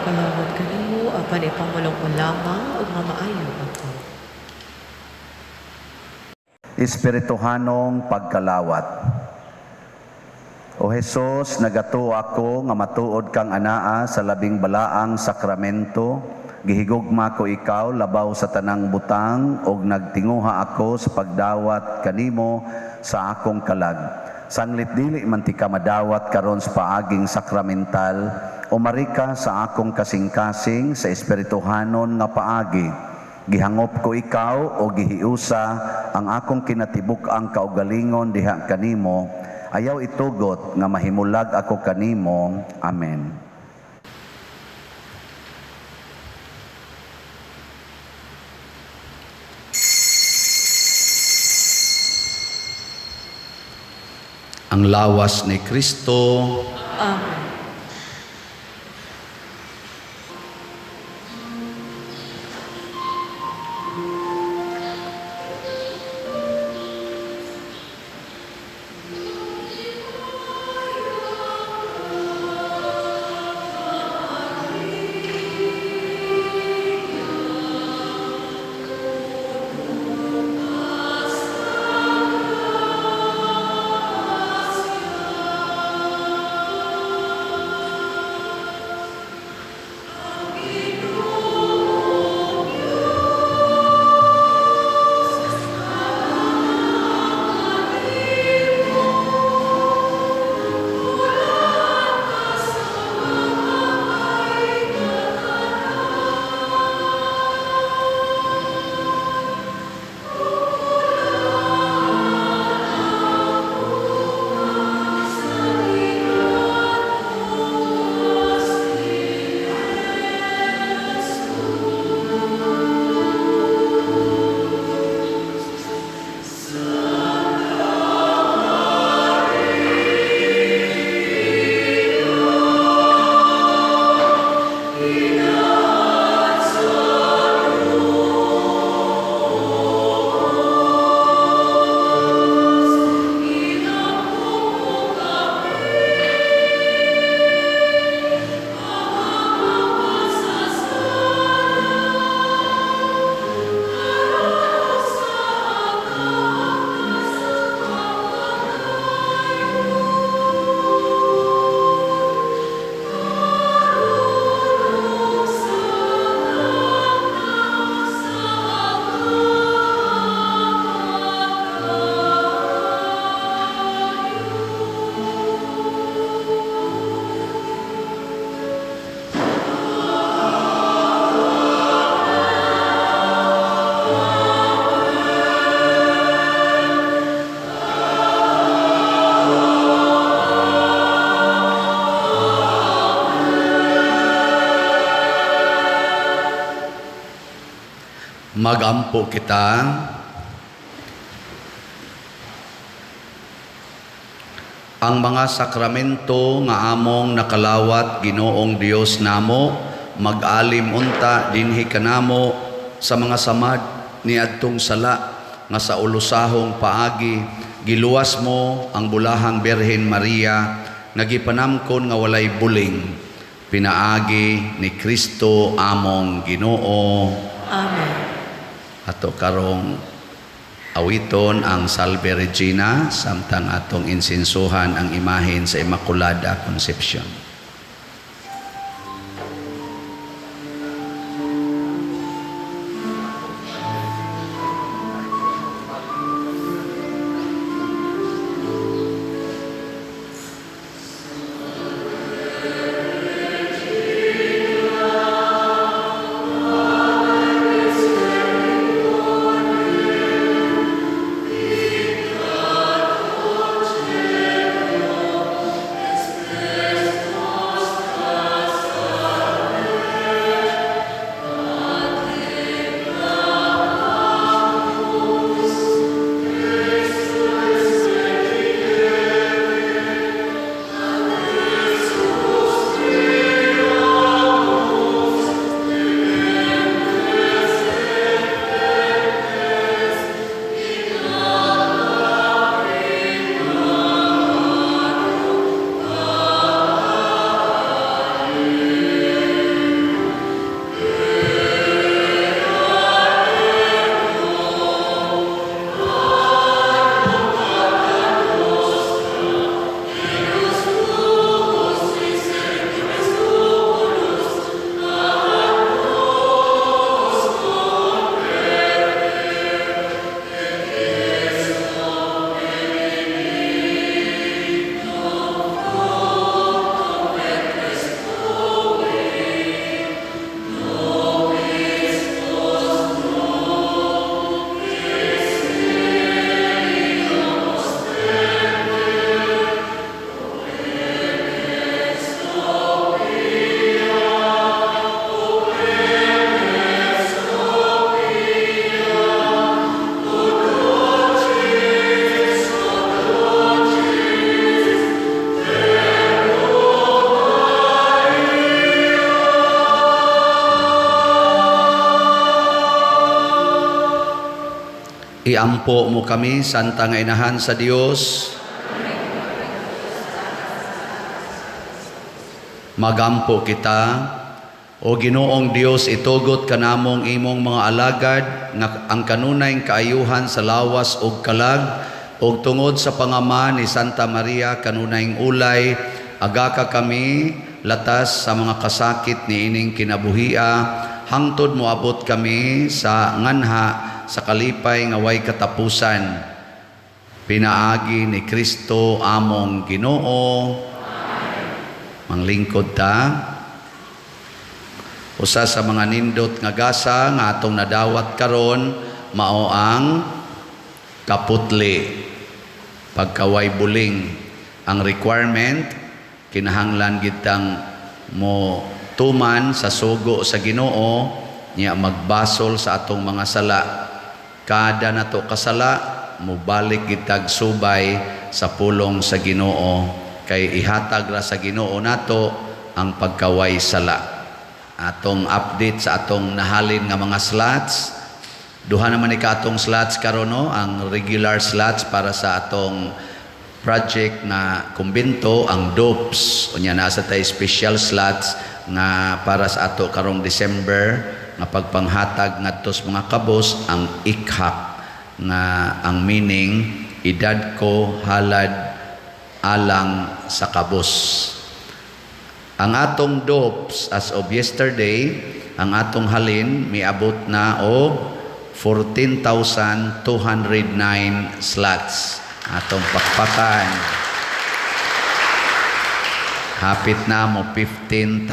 Kalawad kanimo apan ipangulong mo lamang ug mamaayo ako. Espirituhanong pagkalawat. O Hesus, nagatuo ako nga matuod kang anaa sa labing balaang sakramento. Gihigugma ko ikaw labaw sa tanang butang og nagtinguha ako sa pagdawat kanimo sa akong kalag. Sanglit dili man ti ka madawat karon sa paaging sakramental, umari ka sa akong kasing-kasing sa espirituhanon nga paagi. Gihangop ko ikaw o gihiusa ang akong kinatibuk-ang kaugalingon diha kanimo Ayaw itugot nga mahimulag ako kanimo. Amen. Ang lawas ni Kristo. Amen. Magampo kita. Ang mga sakramento nga among nakalawat, Ginoong Dios namo, mag-alim unta dinhi kanamo sa mga samad niadtong sala nga sa ulusahong paagi giluwas mo ang bulahang Birhen Maria nga gipanamkon nga walay buling, pinaagi ni Kristo among Ginoo. Amen. Ato karong awiton ang Salve Regina samtang atong insinsuhan ang imahen sa Immaculada Concepcion. Amen. Iampo mo kami, Santa nga Inahan sa Dios. Magampo kita. O Ginoong Dios, itugot kanamong imong mga alagad nga ang kanunay kaayuhan sa lawas ug kalag ug tungod sa pangama ni Santa Maria kanunay ulay, agaka kami latas sa mga kasakit niining kinabuhia hangtod moabot kami sa nganha sa kalipay nga way katapusan. Pinaagi ni Kristo among Ginoo. Manglingkod ta. Usa sa mga nindot nga gasa nga atong nadawat karon mao ang kaputli, pagkaway buling. Ang requirement, kinahanglan gitang mo tuman sa sugo sa Ginoo niya magbasol sa atong mga sala. Kada nato kasala, mobalik gitag subay sa pulong sa Ginoo, kay ihatag ra sa Ginoo nato ang pagkaway sala. Atong update sa atong nahalin nga mga slots. Duha naman ni katong slots karon, no, ang regular slots para sa atong project nga kumbento, ang DOPS. Unya nasa tay special slots nga para sa ato karong December nga pagpanghatag ngadto sa mga kabos, ang ikhak nga ang meaning edad ko halad alang sa kabos. Ang atong DOPS as of yesterday, ang atong halin miabot na og 14,209 slots. Atong pakpakan. Hapit na mo 15,000.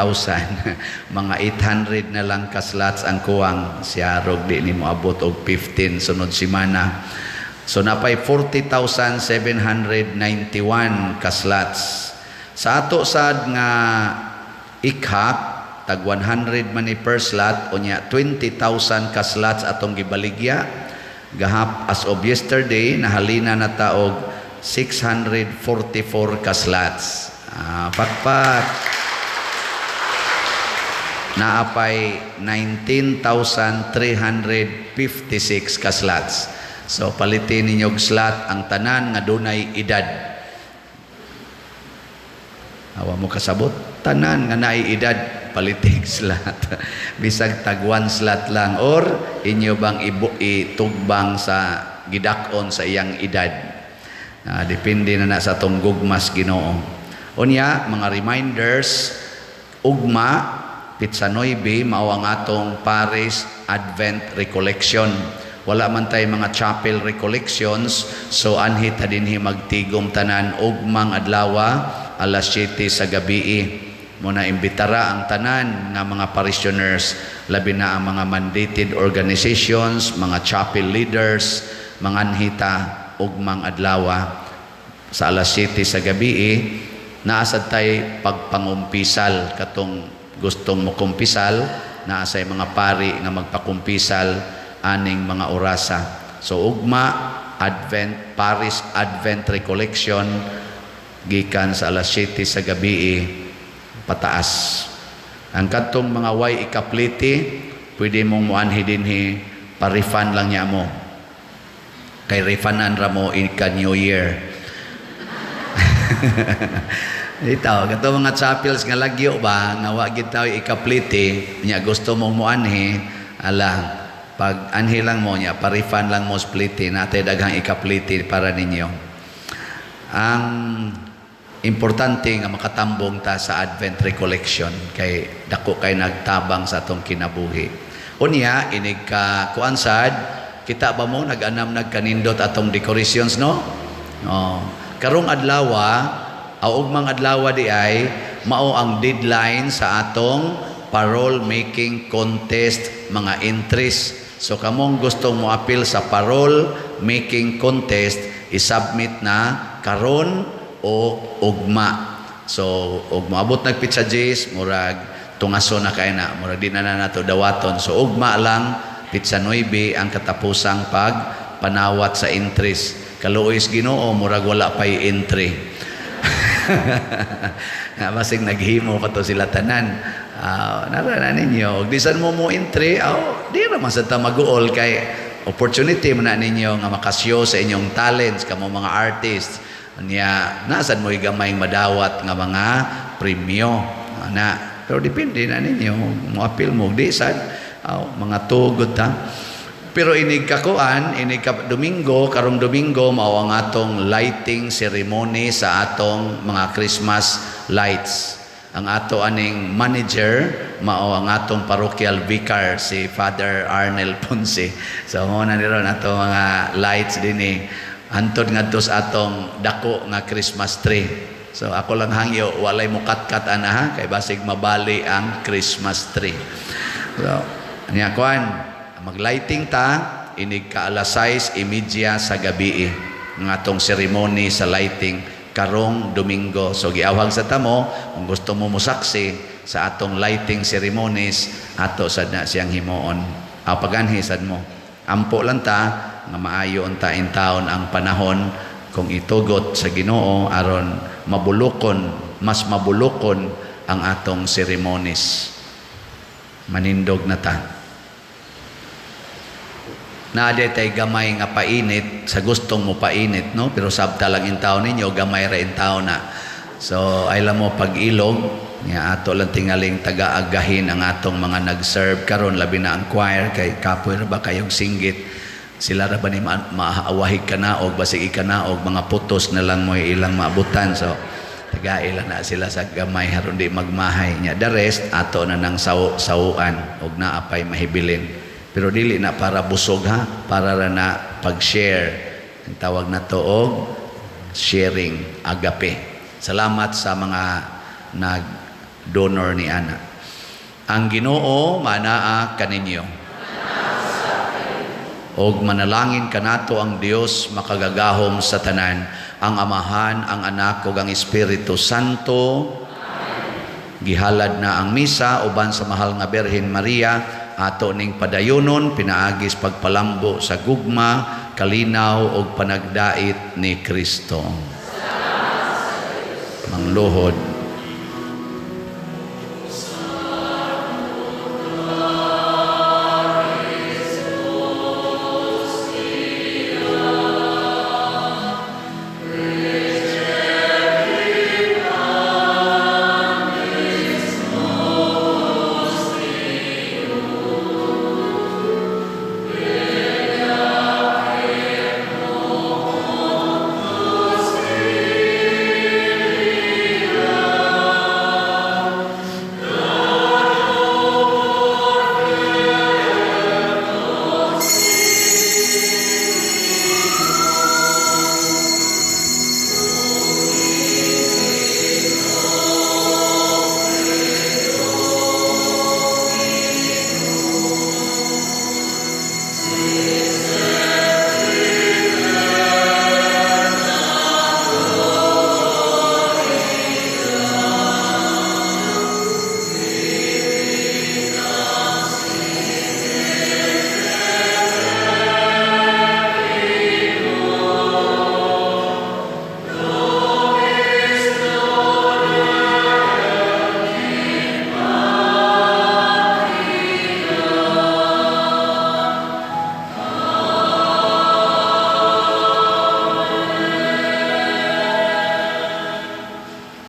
Mga 800 na lang ka slots ang kuwang. Siya rog di ni mo abot og 15 sunod semana. So napay 40,791 ka slots. Sa ato sad nga ikhak, tag 100 man ni per slot, unya 20,000 ka slots atong gibaligya. Gahap as of yesterday nahalina na ta og 644 ka slots. Pakpak. Naapay 19,356 ka slots. So palitin ninyo og slot ang tanan nga dunay edad. Awa mo kasabot, tanan nga naay edad palitig slot. Bisag tag one slot lang or inyo bang itugbang sa gidak-on sa iyang edad. Depende na na sa atong gugmas Ginoo. Unya mga reminders, ugma pitsa 9 mao ang atong Paris Advent Recollection. Wala man tay mga chapel recollections, so anhi ta dinhi magtigom tanan ugmang adlawa alas 7 sa gabi. Muna imbitara ang tanan nga mga parishioners, labi na ang mga mandated organizations, mga chapel leaders, mga anhita ugmang adlawa sa alas 7 sa gabi. Naasad tay pagpangumpisal, katong gustong mokumpisal, naasay mga pari nga magpakumpisal aning mga orasa. So ugma Advent Paris Advent Recollection gikan sa alas 7 sa gabi pataas. Ang kadtong mga way ikapliti, pwede mong muanhi dinhi, pa-refund lang niya mo. Kay refundan ra mo ika New Year. Ito, kato mga chapels nga lagyo ba, nga wa gid tayo ikapliti, nya gusto mong muanhi, ala, pag anhi lang mo niya, pa-refund lang mo spliti, natay daghang ikapliti para ninyo. Ang importante nga makatambong ta sa Advent Recollection kay dako kay nagtabang sa atong kinabuhi. Unya inig ka kuansad, kita ba mo nag-anam nagkanindot atong decorations, no? Oh. Karong adlawa, ugmang adlawa di ay mao ang deadline sa atong parole making contest mga entries. So kamong gustong moapil sa parole making contest, isubmit na karon o ugma. So ug moabot nag pizza J's, murag tungaso na kay na, murag di na na nato dawaton. So ugma lang pizza 9 ang katapusang pagpanawat sa entries. Kaluoy sa Ginoo, murag wala pay entry. Basig naghimo pa to sila tanan. Nara na ninyo. Og bisan mo mo entry, di ra man sad ta maguol kay opportunity man na ninyo nga makashow sa inyong talents kamo mga artists. Nya nasan mo gamay madawat nga mga premyo na, pero depende na ninyo mo apil mo di sad aw, mga tugod ta. Pero inig kakuan, inig ka Domingo, karong Domingo mao ang atong lighting ceremony sa atong mga Christmas lights. Ang ato aning manager mao ang atong parochial vicar, si Father Arnel Ponce. So mo na ni ron ato mga lights dinhi hantod ngadto sa atong dako nga Christmas tree. So ako lang hangyo walay mukatkat ana ha, kay basig mabali ang Christmas tree. So niya kuan, maglighting ta inig ka alas 6:30 sa gabi ng atong ceremony sa lighting karong Domingo. So giawhag sa tamo kung gusto mo mosaksi sa atong lighting ceremonies, ato sad na siyang himuon. Aw, paganhi sad mo. Ampo lang ta nga maayo unta in taon ang panahon kung itugot sa Ginoo aron mabulukon, mas mabulukon ang atong ceremonies. Manindog na ta. Naa tay gamay nga painit sa gustong mo painit, no? Pero sabta lang in taon ninyo, gamay ra in taon na. So ay lang mo pag-ilog nga ato lang tingaling taga-agahin ang atong mga nag-serve karon, labi na ang choir, kay kapoy ra ba kayong singgit. Sila ra ba ni maawahig ka na og basig ka na og mga putos na lang mo ilang maabutan. So taga-ila na sila sa gamay aron di magmahay nya. The rest ato na nang saw-sawuan og naa pay mahibilin. Pero dili na para busog ha, para ra na pag-share. Ang tawag na to og sharing, agape. Salamat sa mga nag-donor ni ana. Ang Ginoo manaa kaninyo. Og manalangin kanato ang Dios makagagahom sa tanan, ang Amahan, ang Anak ug ang Espiritu Santo. Gihalad na ang misa uban sa mahal nga Birhen Maria, ato ning padayonon pinaagis pagpalambo sa gugma, kalinaw ug panagdait ni Kristo. Mangluhod.